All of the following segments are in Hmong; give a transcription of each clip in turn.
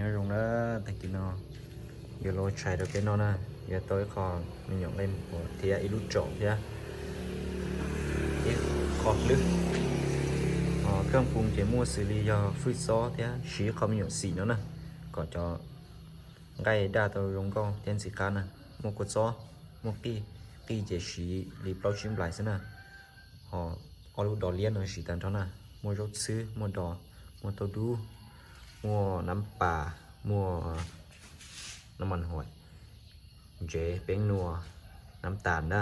Nyob zoo na, tag kis no yuav los tshais rau peb noj na, yuav tau ib qho me nyuam nqaij muas thiab ib lub tsom thiab ib qho hlwb. Kheej pum ces muaj xws li yog fwj xob thiab siv qho me nyuam xim no na, kom cov nqaij daj tau zoo nkauj thiab ntxim qab na. Muaj kua txob, muaj qij, qij ces siv li plaub tsib nplais xwb na. Ho ob lub dos liab no siv tag nrho na, muaj zaub txhwb, muaj dos, muaj tauj dub, muaj nab pas, muaj nab mas huam, ntsev, peeb nua, nab tas na.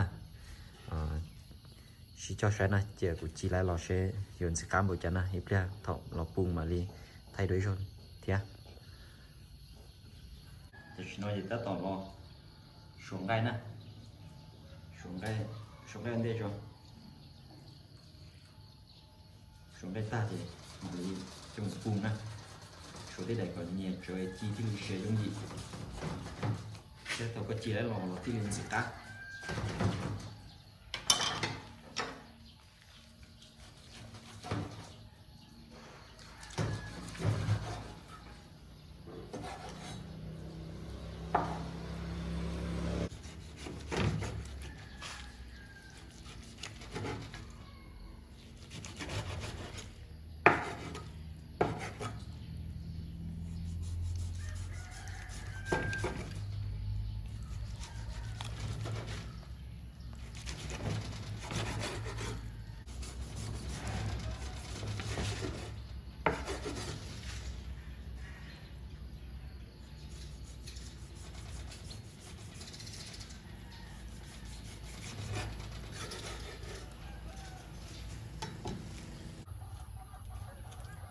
Sib coj saib na, cia kuv ci lawv los seb yuav ntxim qab npaum cas na, ib pliag thaum los pum mam li thaij dua ib zaug thiab. Tam sim no ces tab tom los suav nqaij na, suav nqaij, suav nqaij ua ntej tso. Suav nqaij tag ces mam li coj mus pum na. Suav tej daim kom nyias tsawv ci thiaj li siav yooj yim, thiab thaum koj ci lawv los los thiaj li ntxim qab.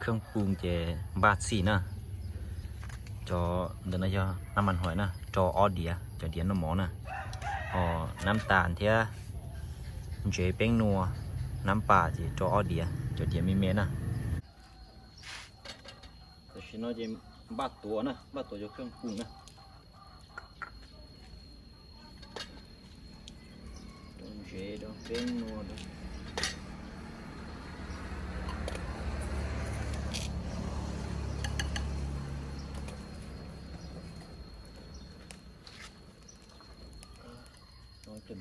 Kheej pum ces npaj txhij na. Cov ntawm no yog nab mas huam na, rau ob diav, cov diav noj mov na. Ho nab tas thiab ntsev, peeb nua, nab pas ces rau ob diav, cov diav me me na. Tam sim no ces npaj tuav na, npaj tuav cov kheej pum na. Rau ntsev, rau peeb nua, rau Tsis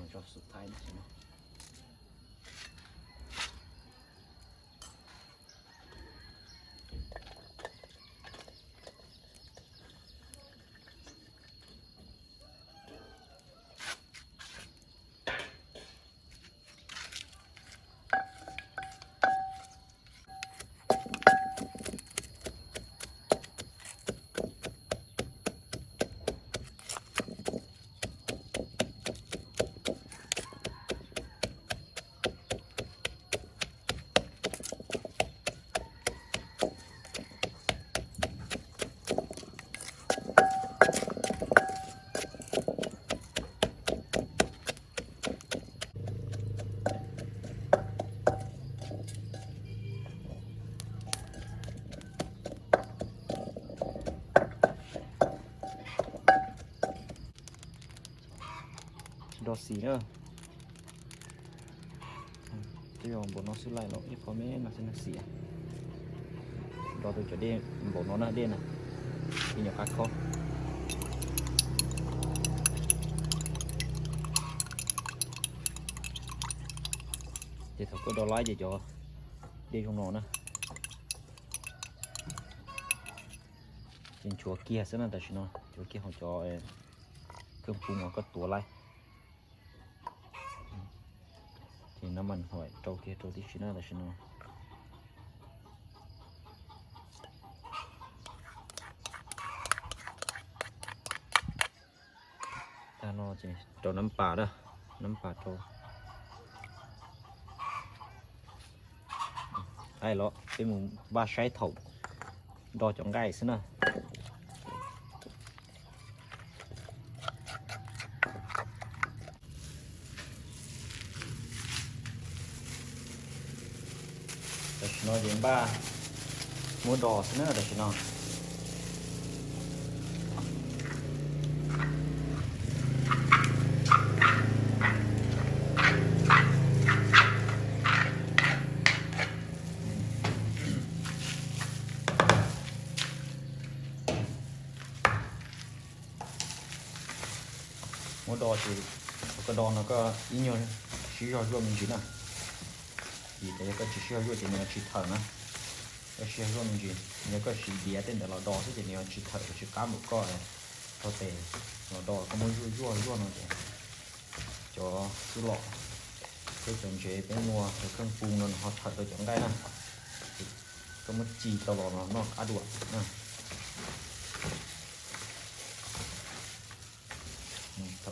do xim na. Twb yog npaum no xwb laij los ib qho me no xwb na xim. Do tus cov dej npaum no na, dej na, ib nyuag qab khob. Ces thaum koj do laib ces cov dej zoo no na. Ces nchuav kiag xwb na tam sim no, nchuav kiag hauv cov kheej pum uas koj tuav laib. Ces nab mas huam rau kiag rau tib si na tam sim no. Tag no ces rau nab pas na, nab pas rau. Aib los peb mus npaj saib thaum do cov nqaij xwb na. Tam sim no ces npaj muab do xwb na tam sim no. Muab do ces koj do no koj ib nyuag siv zog zuaj me ntsis na. Vim tias yog koj tsis siv zog zuaj ces nws tsis thawm na. Koj siv zog zuaj me ntsis, yog koj siv diav tej ntawd los do xwb ces nws yuav tsis thawm, tsis qab npaum koj tau tes los do. Koj muab zuaj zuaj zuaj no ces cov tub lom thiab cov ntsev peb muag cov kheej poo no nws ho thawm rau cov nqaij na. Koj muab ci tau los no noj qab dua na.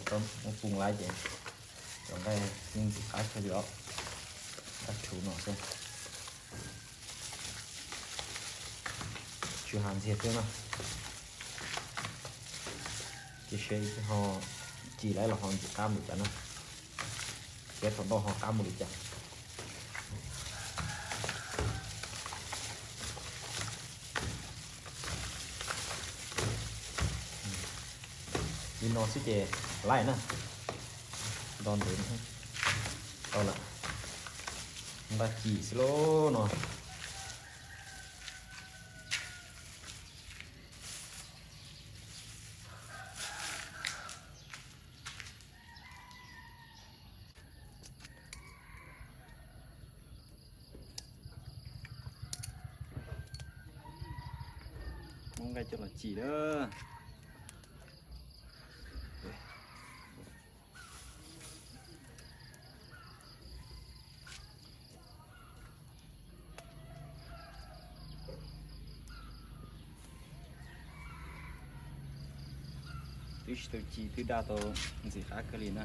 Thaum koj muab poo lawm ces cov nqaij yeej ntxim qab kawg li os. Dab rhuv no xwb, tsis has ntxiag thiab na. Cia seb ho ci lawm los ho ntxim qab npaum cas na, thiab thaum noj ho qab npaum li cas. Li no xwb ces laij na. Do ntev tau lawm, nqa ci xwb lauj no. Muab nqaij coj los ci lawm. Twb tsis tau ci twb daj tau ntxim qab kawg li na.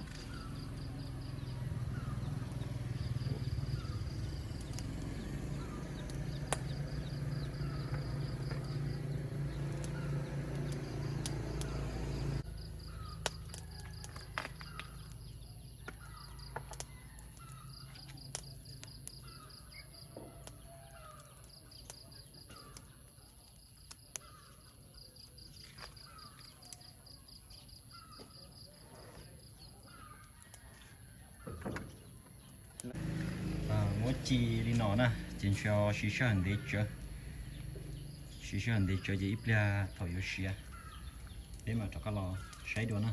Muab ci li no na ces ntshe siv sij hawm ntev tsawv. Siv sij hawm ntev tsawv ces ib pliag thaum yuav siav peb mam rov qab los saib dua na.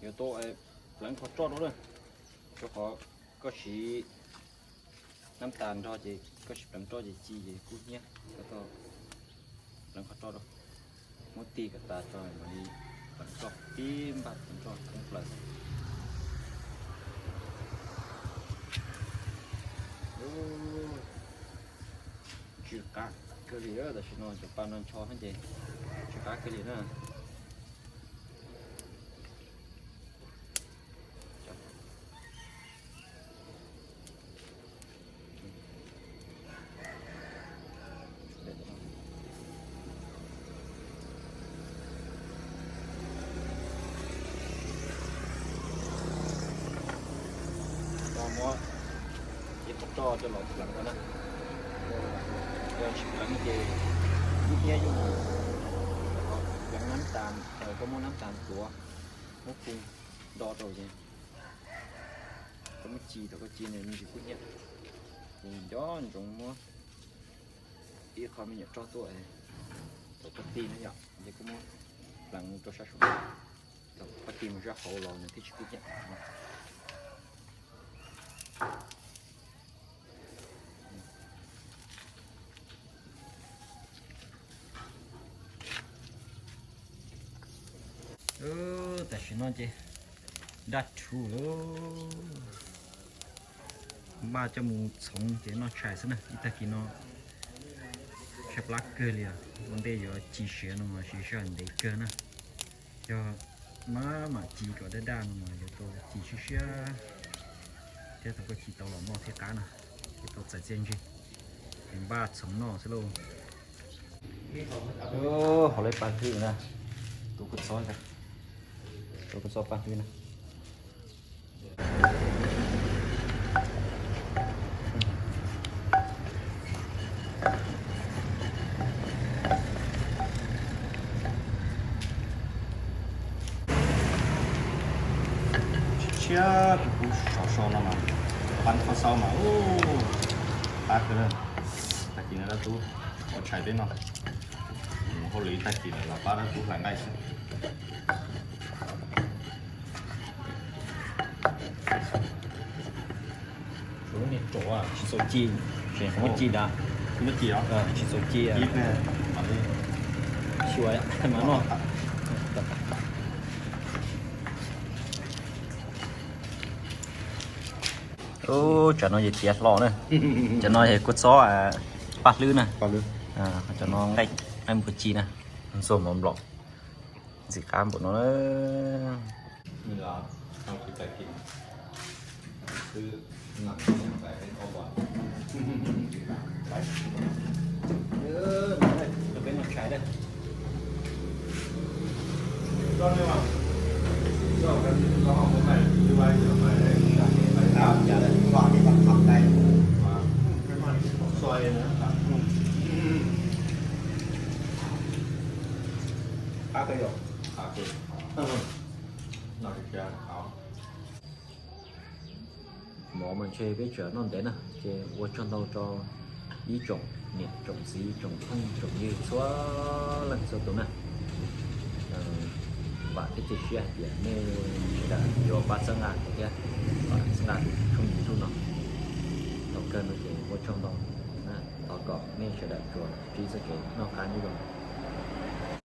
Yuav tau pleev qhov roj rau na, rau qhov koj siv nab tas nrog ces koj siv pleev roj ces ci ces kub hnyiab. Koj tau pleev qhov roj rau, muab ti kom tas tso mam li pleev roj, tib npaj pleev roj thoob plaws. Tsw qab kawg li, tam sim no cov pa no ncho ces tsw qab kawg li na. Muab ib qho roj coj los pleev no na. Yog tsis pleev ces kub hnyiab yuj. Pleev nab tas, koj muab nab tas tuav, muab phooj do rau ces koj muab ci, thaum koj ci nws me ntsis kub hnyiab. Ces nco ntsoov muab ib qho me nyuam roj tuaj, thaum koj ti no yom ces koj muab pleev rau sab saud, thaum koj ti mus sab hauv los nws thiaj tsis kub hnyiab. Tam sim no ces daj rhuv lawm, npaj coj mus txhoov ces noj tshais xwb na. Ib tag kis no tshaib plab kawg li os, ua ntej yuav ci siav no mas siv sij hawm ntev kawg na. Yog maj mam ci kom daj daj no mas yuav tau ci siab siab thiab thaum koj ci tau los noj thiaj qab na, yuav tau txais txiaj ntsig. Ces npaj txhoov noj xwb lauj. Hauv lawv paj hlwb na, tus kua txob, tus kua txob paj hlwb na. Tshiab tshiab tus kub sov so no mas, pab qhov xaub mas, ub, qab kawg na. Tag kis no dab tub Ua tshais peb noj, mus hauj lwm ib tag kis lawm los pab dab tub hlais nqaij xwb. Tsis txaus ci, tsis muaj ci da, tsis txaus ci, xyuas mas noj. Tsam no yog tiav hlo na, tsam no yog kua txob paj hlwb na, tsam no nqaij nqaij mus kua ci na, ntxuag mov nplom, ntxim qab npaum no na. Mov mas ntshe peb tseem noj ntev na, ces ua tsaug ntau rau ib tsoom niam tsoom txiv tsoom phooj tsoom ywg txhua leej txhua tus na. Vam thiab cia siab hais tias nej sawv daws yuav pab txhawb nqa thiab, pab txhawb nqa tus tshooj YouTube no. Thaum kawg no ces ua tsaug ntau na, thov kom nej sawv daws tsuas ntsib txoj kev noj qab nyob zoo.